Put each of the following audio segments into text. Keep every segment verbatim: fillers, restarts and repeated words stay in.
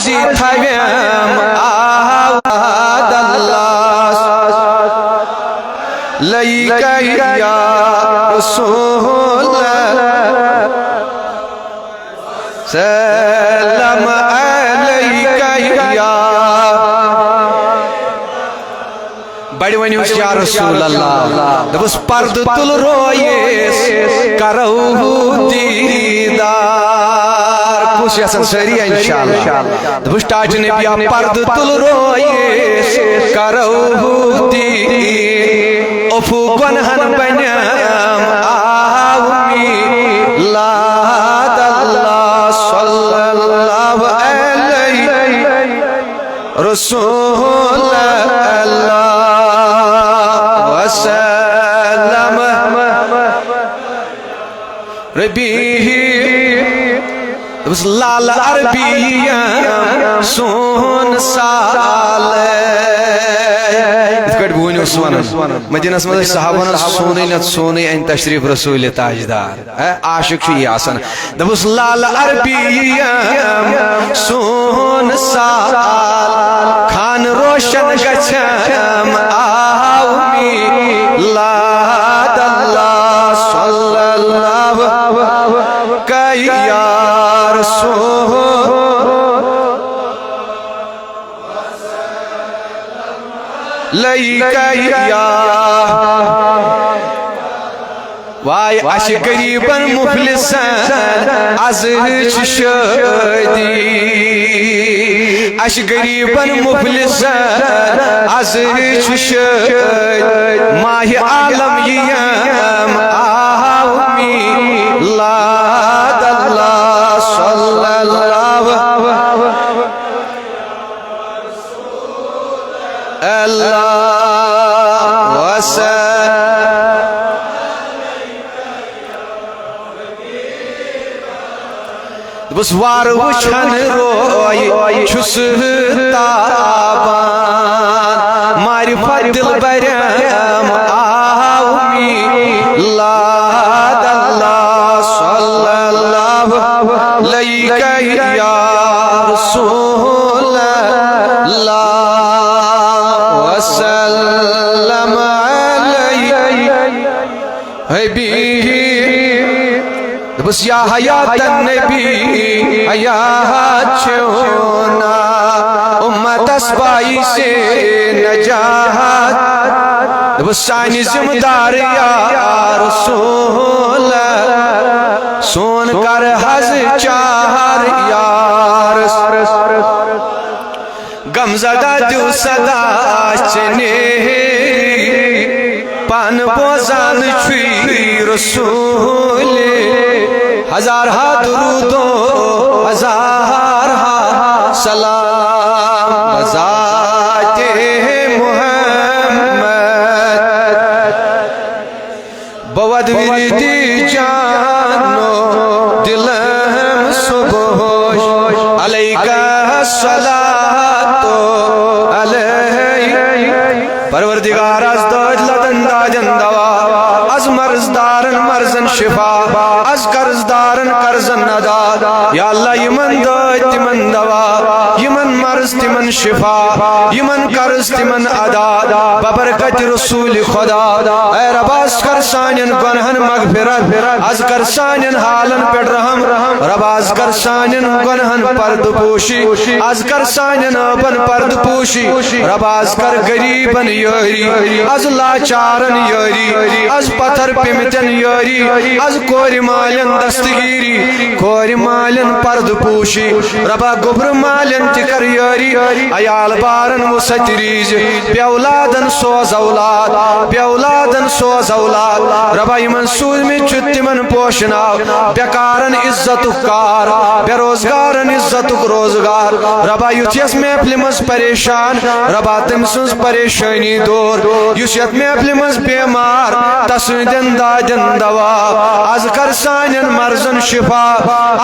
تھاویم آواد اللہ، لئیکے یا رسول اللہ، سلام علیکے یا۔ بڑِ ؤنِو یا رسول اللہ۔ دوٚپُس، پردٕ تُل رویس، کرو دیٖدار۔ کُس یژھان سٲری؟ انشاءاللہ۔ دوٚپُس، ٹاٹہِ نبیا، پردٕ تُل رویس، کرو دیٖدار۔ عفو گۄنہن بنیم آو میلاد اللہ، صلی اللہ علیہ رسول اللہ وسلم۔ ربی، دوٚپُس، لال عربی سون سال۔ یِتھ کٲٹھۍ بہٕ وٕنہِ اوسُس وَنان، مدیٖنَس منٛز ٲسۍ صحابن سونٕے نَتہٕ سونٕے اَنہِ تشریٖف رسوٗلِ تاجدار۔ اے، عاشق چھُ یی آسان۔ دوٚپُس، لال عربی یِم سون سال، خان روشن گژھم آو میلاد اللہ، صلی اللہ کئی یا رسول لئی کئی یا۔ وای، اَسہِ غریٖبن مُفلِسن از چھِ شٲدی۔ اَسہِ غریٖبن مُفلِسن از چھِ شٲدی۔ ماہِ عالم یِیم آو میلاد اللہ، صلی اللہ اللہ وسلم۔ دوٚپُس، وارٕ وٕچھن روے چھُس تابان، معرفت دلبرم آو میلاد اللہ، صلی اللہ علیہ یا رسول اللہ وسلم علیہ حبیب۔ دوٚپُس، یا حیات النبی، حیات چھُنا، اُمتس پائی سے نجات۔ دوٚپُس، سانہِ ذمہٕ دار یا رسول، سون کر حظ چار یار۔ غمزدہ دیو صدا چنے، پن بوزان چھُے رسول۔ ہزار ہا درود و ہزار ہا سلام بذات محمد۔ بود وردی جان و دلم صبح، علیک الصلاۃ علیہ۔ پروردگار، از دٲدۍ لدن دادٮ۪ن دوا، از مرض دارن مرضن شفا، از قرض دارن قرضن ادا۔ یا اللہ، یِمن دٲدۍ تِمن دوا، یِمن مرض تِمن شفا، یِمن قرض تِمن ادا، ببرکت رسول خدا۔ اے رب، از کر سانٮ۪ن گۄنہن مغفرت، از کر سانٮ۪ن حالن پٮ۪ٹھ رحم۔ رب، از کر سانٮ۪ن گۄنہن پردٕ پوشی، از کر سانٮ۪ن ٲبن پردٕ پوشی۔ رب، از کر غریبن یٲری، از لاچارن یٲری، از پتھر پیمتٮ۪ن یٲری، از کورِ مالٮ۪ن دستگیری، کورِ مالٮ۪ن پردٕ پوشی۔ ربا، گوٚبرٕ مالٮ۪ن تہِ کر یٲری، عیال بارن وُسعت ریٖزِ، بے اولادن سوز اولاد، بے اولادن سوز اولاد۔ ربا، یِمن سوٗزمٕتۍ چھِ تِمن پوشناو، بیکارن عزتُک کار، بے روزگارن عزتُک روزگار۔ ربا، یُتھ یَس محفلہِ منٛز پریشان، ربا، تٔمۍ سٕنٛز پریشٲنی دور۔ یُس یَتھ محفلہِ منٛز بیمار، تسٕنٛدٮ۪ن دادٮ۪ن دوا۔ از کر سانٮ۪ن مرضن شفا،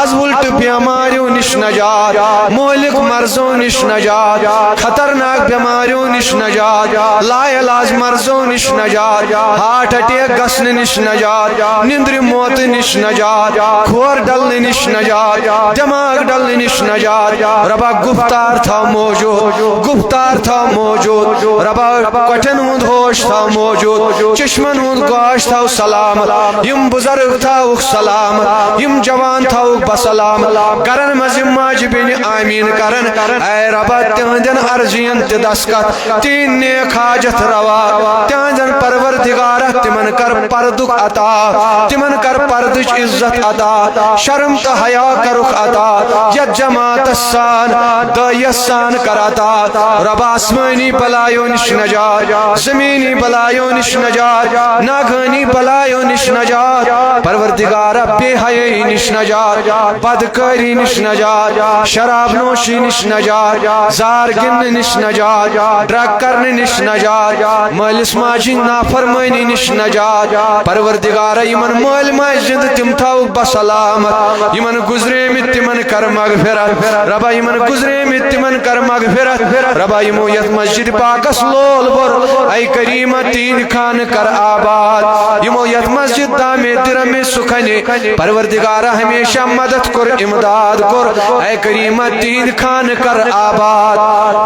از وُلٹہٕ بیماریو نِش نجات۔ مٲلِک مرض مرضو نِش نجات، خطرناک بیماریو نِش نجات، لا علاج مرضو نِش نجات، ہارٹ اٹیک گژھنہٕ نِش نجات، نِندرِ موتہٕ نِش نجات، کھور ڈلنہٕ نِش نجات، دٮ۪ماغ ڈلنہٕ نِش نجات۔ رۄبا گُفتار تھاو موجود، گُفتار تھاو موجود۔ رۄبا کۄٹھٮ۪ن ہُنٛد ہوش تھاو موجود، چشمن ہُنٛد گاش تھاو سلامت، یِم بُزرگ تھاوُکھ سلامت، یِم جوان تھاوُکھ بسلامت۔ گرن منٛز یِم ماجہِ بیٚنہِ آمیٖن کرن، اے رۄبا تِہنٛدٮ۪ن عرضین تہِ دستخط، تِہنٛدۍ نیک حاجت روا، تِہنٛدٮ۪ن پروردگارا تِمن کر پردُک عطا، تِمن کر پردٕچ عزت عطا، شرم تہٕ حیا کرُکھ عطا، یتھ جماعتس سان دٲیس سان کر عطا۔ رۄبا آسمٲنی بلایو نِش نجات، زمینی بلایو نِش نجات، ناگہٲنی بلایو نِش نجات، پروردگارا بے حیٲیی نِش نجات، بدکٲری نِش نجات، شراب نوشی نِش نجات، زار گِنٛدنہٕ نِش نجات، ڈرگ کرنہٕ نِش نجات، مٲلِس ماجہِ ہِنٛدِ نافرمٲنی نِش نجات۔ پروردگارا یِمن مٲلۍ ماجہِ زِنٛدٕ تِم تھاوُکھ بسلامت، یِمن گُزریمٕتۍ تِمن کر مغفرت۔ رۄبا یِمن گُزریمٕتۍ تِمن کر مغفرت۔ رۄبا یِمو یتھ مسجد پاکس لول بوٚر، اے کریمہ تِہنٛدِ خانہٕ کر آباد۔ یِمو یتھ مسجد دامے درمے سُکھنے پروردگارا ہمیشہ مدد کوٚر، امداد کوٚر، اے کریمہ تِہنٛدِ خانہٕ کر آباد۔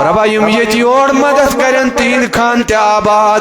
رۄبا یِم ییٚتہِ یور مدد کرن تِہنٛدِ خانہٕ تہِ آباد۔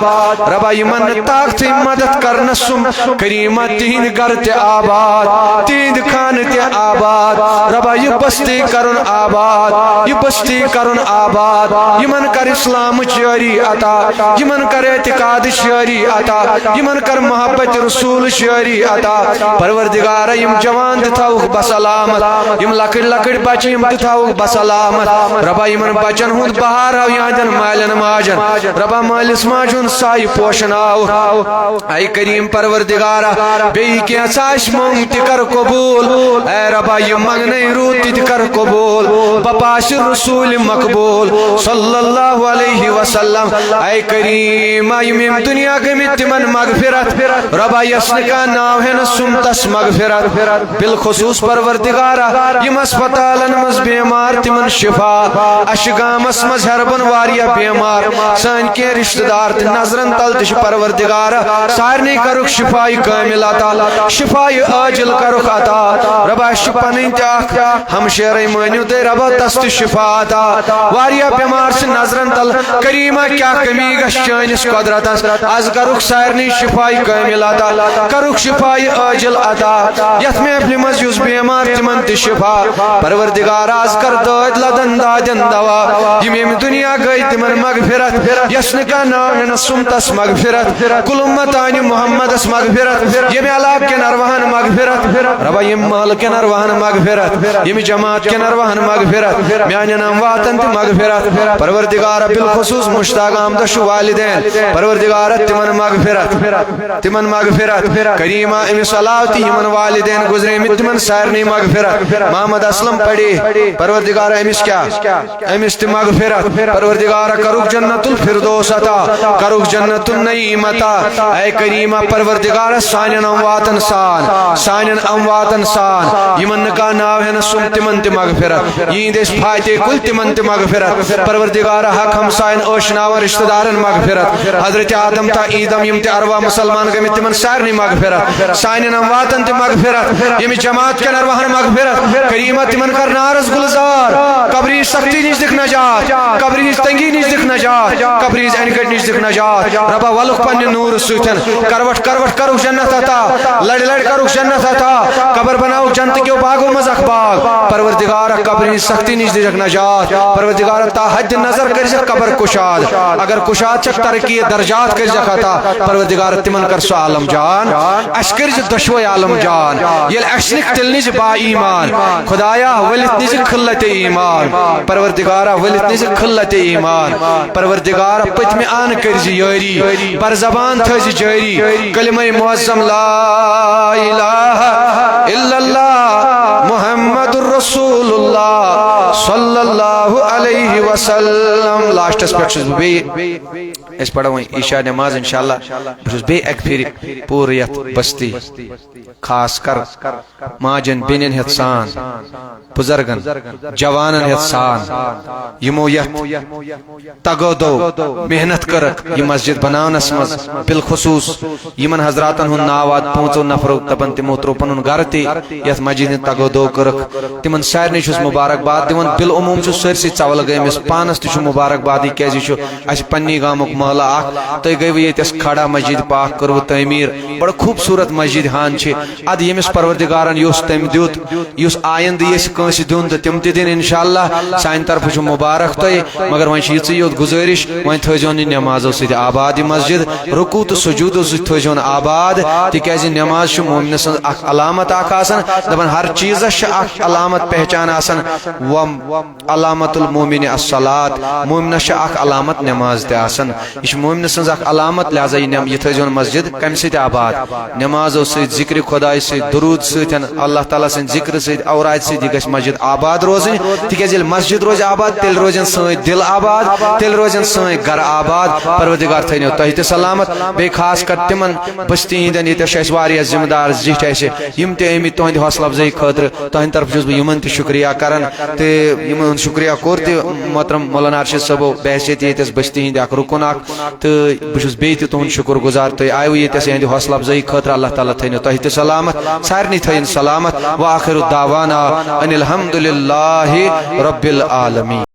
رۄبا یِمن نہٕ طاقتٕے مدد کرنس سُم کریمہ تِہنٛدِ گرٕ تہِ آباد، تِہنٛدِ خانہٕ تہِ آباد۔ رۄبا یہِ بستی کرُن آباد، یہِ بستی کرُن آباد۔ یِمن کر اسلامٕچ یٲری عطا، یِمن کر اعتقادٕچ یٲری عطا، یِمن کر محبت رسولٕچ یٲری عطا۔ پروردگارا یِم جوان تہِ تھاوُکھ بسلامت، یِم لۄکٕٹۍ لۄکٕٹۍ بچہِ یِم تہِ تھاوُکھ بسلامت۔ رۄبا یِمن بچن ہُنٛد بہار ہاو یِہنٛدٮ۪ن مالٮ۪ن ماجن۔ رۄبا مٲلِس ماجہِ ہُنٛد سایہِ پوشناو۔ اے کریم پروردگارا، بیٚیہِ کینٛژھا آسہِ منٛگ تہِ کر قبول۔ اے رۄبا یہِ منٛگنے روٗد تہِ تہِ کر قبول۔ بپاسہِ رسول مقبول صلی اللہ علیہ وسلم۔ اے کریما یِم ییٚمہِ دُنیا گٔمٕتۍ تِمن مغفرت۔ رۄبا یس نہٕ کانٛہہ ناو ہٮ۪نس سُم تس مغفرت۔ بالخصوص پروردگارا یِم ہسپتالن منٛز بیمار تِمن شفا۔ اسہِ چھِ گامس منٛز ہیربن واریاہ بیمار، سٲنۍ کینٛہہ رشتہٕ دار تہِ نظرن تل تہِ چھِ پروردگارا۔ سارنٕے کرُکھ شفایہِ کٲمل عطا، شفایہِ عاجل کرُکھ عطا۔ رۄبا اسہِ چھِ پنٕنۍ تہِ اکھ ہمشیرے مٲنِو تُہۍ رۄبا تس تہِ شفا عطا۔ واریاہ بیمار چھِ نظرن تل، کریما کیٛاہ کمی گژھِ چٲنِس قۄدرتس۔ از کرُکھ سارنٕے شفایہِ کٲمل عطا، کرُکھ شفایہِ عاجل عطا۔ یتھ محفلہِ منٛز یُس بیمار تِمن تہِ شفا۔ پروردگار از کر دٲدۍ لدن دادٮ۪ن دوا۔ یِم ییٚمہِ دُنیا گٔے تِمن مغفرت۔ یس نہٕ کانٛہہ ناو ہٮ۪نس سُم تس مغفرت۔ کل امتانہِ محمدس مغفرت۔ ییٚمہِ علاقہٕ کٮ۪ن ارواحن مغفرت۔ رۄبا ییٚمہِ محلہٕ کٮ۪ن ارواحن مغفرت۔ ییٚمہِ جماعت کٮ۪ن ارواحن مغفرت۔ میانٮ۪ن امواتن تہِ مغفرت۔ پروردگار بالخصوص مشتاق احمدس چھُ والدین۔ پروردگار تِمن مغفرت۔ تِمن مغفرت۔ کریما أمِس علاوٕ تہِ یِمن والدین گُزریمٕتۍ تِمن سارنٕے مغفرت۔ محمد اسلم پڑے۔ پروردگار أمِس کیٛاہ؟ أمِس تہِ مغفرت۔ پروردگار کرُکھ جنت الفردوس عطا۔ کرُکھ جنت النعیم عطا۔ اے کریما پروردگار سانٮ۪ن امواتن سان، سانٮ۪ن امواتن سان یِمن نہٕ کانٛہہ ناو ہٮ۪نس سُم تِمن تہِ مغفرت۔ یِہنٛدۍ أسۍ فاتح کُلۍ تِمن تہِ مغفرت۔ پروردگار حق ہمساین ٲشناون رشتہٕ دارن مغفرت۔ حضرت آدم تا ایدم یِم تہِ ارواح مسلمان گٔمٕتۍ تِمن سارنٕے مغفرت۔ سانٮ۪ن امواتن تہِ مغفرت۔ ییٚمہِ جماعت کٮ۪ن ارواحن مغفرت۔ کریمہ تِمن کر نارس گلزار۔ قبرٕچ سختی نِش دِکھ نجات۔ قبرٕچ تنگی نِش دِکھ نجات۔ قبرٕچ انہِ گٔٹۍ نِش دِکھ نجات۔ رۄبا ولُکھ پننہِ نوٗرٕ سۭتۍ۔ کروٹ کروٹ کرُکھ جنت عطا۔ لڑِ لڑِ کرُکھ جنت عطا۔ قبر بناوُکھ جنت کیو باغو منٛز اکھ باغ۔ پروردگار قبرٕچ سختی نِش دِکھ نجات۔ پروردگار تا حد نظر کٔرزِ قبر کشاد۔ اگر کشاد چھکھ ترقی درجات کٔرزِ عطا۔ پروردگار تِمن کر سُہ عالم جان۔ اسہِ کٔرزِ دۄشوے عالم جان۔ ییٚلہِ اسہِ نِکھ تیٚلہِ نِزِ با ایمان۔ خدایا ؤلِتھ نِزِ خلت ایمان۔ پروردگارا ؤلِتھ نِزِ خلت ایمان۔ پروردگارا پٔتمہِ آنہٕ کٔرزِ یٲری۔ بر زبان تھٲزِ جٲری۔ کلمہ معظم لا الہ الا اللہ محمد رسول اللہ صلی اللہ علیہ وسلم۔ لاسٹس پٮ۪ٹھ چھُس بہٕ بیٚیہِ أسۍ پرو وۄنۍ عشاء نماز انشاءاللہ۔ بہٕ چھُس بیٚیہِ اکہِ پھِرِ پوٗرٕ یتھ بستی، خاص کر ماجن بیٚنٮ۪ن ہٮ۪تھ سان، بُزرگن، جوانن ہٮ۪تھ سان، یِمو یتھ تگو دو محنت کٔرٕکھ یہِ مسجد بناونس منٛز، بالخصوص یِمن حضراتن ہُنٛد ناو آو پانٛژو نفرو، دپان تِمو ترٛوو پنُن گرٕ تہِ یتھ مسجد ہٕنٛز تگو دو کٔرٕکھ۔ تِمن سارنٕے چھُس مبارک باد دِوان۔ بالعموم چھُ سٲرسٕے ژولہٕ گٲمِس پانس تہِ چھُ مبارک بادٕے، کیازِ یہِ چھُ اسہِ پننی گامُک محلہٕ اکھ۔ تُہۍ گٔیوٕ ییٚتٮ۪س کھڑا، مسجد پاک کٔروٕ تعمیٖر، بڑٕ خوٗبصوٗرت مسجد ہان چھِ۔ ادٕ ییٚمِس پروردگارن یوٚژھ تٔمۍ دیُت، یُس آیندٕ یژھِ کٲنٛسہِ دیُن تہٕ تِم تہِ دِن انشاءاللہ۔ سانہِ طرفہٕ چھُ مبارک تۄہہِ، مگر وۄنۍ چھِ یِژٕے یوت گُزٲرِش، وۄنۍ تھٲیزیون یہِ نٮ۪مازو سۭتۍ آباد یہِ مسجد، رکوع تہٕ سجوٗدو سۭتۍ تھٲیزیون آباد، تِکیازِ نٮ۪ماز چھُ مومنہٕ سٕنٛز اکھ علامت اکھ آسان۔ دپان ہر چیٖزس چھِ اکھ علامت پہچان آسان۔ وم علامت المومن الصلاۃ، مومنس چھِ اکھ علامت نٮ۪ماز تہِ آسان۔ یہِ چھِ مومنہٕ سٕنٛز اکھ علامت، لہذا یہِ نٮ۪م-، یہِ تھٲیزیون مسجد کمہِ سۭتۍ آباد؟ نٮ۪مازو سۭتۍ، ذکرِ خۄدایہِ سۭتۍ، درود سۭتۍ، اللہ تعالیٰ سٕنٛدِ ذکرٕ سۭتۍ، اورادِ سۭتۍ، یہِ گژھِ مسجد آباد روزٕنۍ۔ تِکیازِ ییٚلہِ مسجد روزِ آباد، تیٚلہِ روزن سٲنۍ دِل آباد، تیٚلہِ روزن سٲنۍ گرٕ آباد۔ پروردگار تھٲینو تۄہہِ تہِ سلامت، بیٚیہِ خاص کر تِمن بستی ہٕنٛدٮ۪ن، ییٚتٮ۪س چھِ اَسہِ واریاہ ذمہٕ دار زِٹھۍ اَسہِ، یِم تہِ آمٕتۍ تُہنٛدِ حوصلہٕ افزٲیی خٲطرٕ۔ تُہنٛدِ طرفہٕ چھُس بہٕ یِمن تہِ شُکریہ کران، تہٕ یِمن ہُنٛد شُکریہ کوٚر تہِ محترم مولانا ارشد صٲبو بحیثیت ییٚتٮ۪س بستی ہٕنٛدِ اکھ رُکُن اکھ۔ تہٕ بہٕ چھُس بیٚیہِ تہِ تُہُنٛد شُکُر گُزار، تُہۍ آیوٕ ییٚتٮ۪س یِہنٛدِ حوصلہٕ افزٲیی خٲطرٕ۔ اللہ تعالیٰ تھٲینو تۄہہِ تہِ سلامت، سارنٕے تھٲیِن سلامت۔ وآخر دعوانا ان الحمد للہ رب العالمین۔